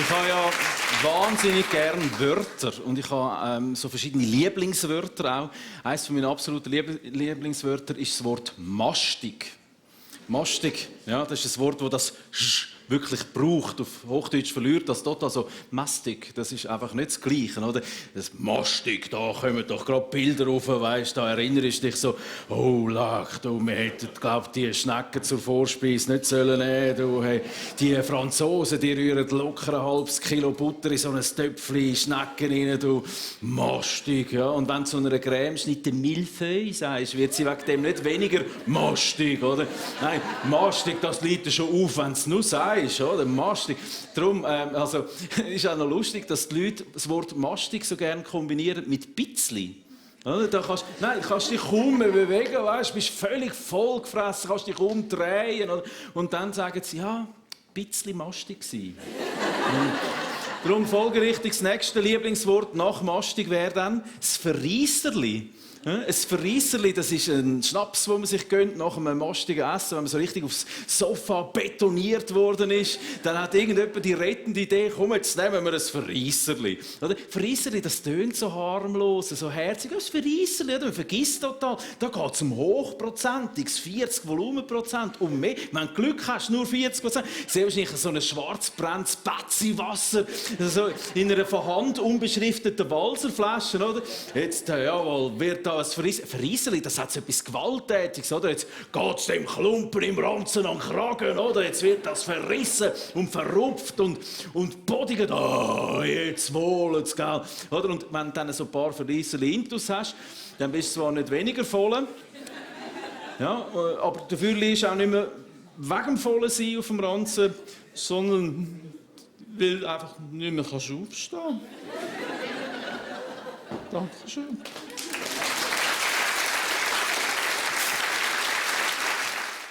Ich habe ja wahnsinnig gerne Wörter und ich habe so verschiedene Lieblingswörter auch. Eines von meinen absoluten Lieblingswörtern ist das Wort mastig. Mastig, ja, das ist ein Wort, das das «sch» wirklich braucht. Auf Hochdeutsch verliert das dort. Also mastig, das ist einfach nicht das Gleiche, oder? Das mastig, da kommen doch gerade Bilder rauf, weißt, da erinnerst du dich so, oh, lach, du, wir hätten, glaub, die Schnecken zur Vorspeise nicht sollen nehmen, du, hey, die Franzosen, die rühren locker ein halbes Kilo Butter in so ein Töpfchen Schnecken rein, du, mastig, ja. Und wenn du zu einer Cremeschnitte Millefeuille sagst, wird sie wegen dem nicht weniger mastig, oder? Nein, mastig, das liegt dir schon auf, wenn du es nur sagst. Oder? Mastig. Darum, also, ist auch noch lustig, dass die Leute das Wort mastig so gerne kombinieren mit Bitzli. Oder? Da kannst dich kaum mehr bewegen, weißt? Du bist völlig vollgefressen, kannst dich kaum drehen. Oder? Und dann sagen sie, ja, Bitzli mastig sein. Darum folgerichtig das nächste Lieblingswort nach mastig wäre dann das Verreisserli. Ein Verreisserli, das ist ein Schnaps, den man sich gönnt nach einem mastigen Essen, wenn man so richtig aufs Sofa betoniert worden ist. Dann hat irgendjemand die rettende Idee, komm, jetzt nehmen wir ein Verreisserli. Verreisserli, das tönt so harmlos, so herzig. Das Verreisserli, man vergisst total. Da geht es um hochprozentiges, 40 Volumenprozent und mehr. Wenn du Glück hast, nur 40%. Sehr wahrscheinlich so ein schwarzbrennendes Batzi-Wasser, so in einer von Hand unbeschrifteten Walserflasche, oder? Jetzt, jawohl, wird da ein Verreisserli, das hat so etwas Gewalttätiges, oder? Jetzt geht es dem Klumpen im Ranzen an den Kragen, oder? Jetzt wird das verrissen und verrupft und bodigt. Ah, jetzt wohlt's, gell? Oder? Und wenn du dann so ein paar Verreisserli intus hast, dann bist du zwar nicht weniger voll, ja, aber dafür liegst du auch nicht mehr wegen dem vollen Sein auf dem Ranzen, sondern weil du einfach nicht mehr aufstehen kannst. Dankeschön.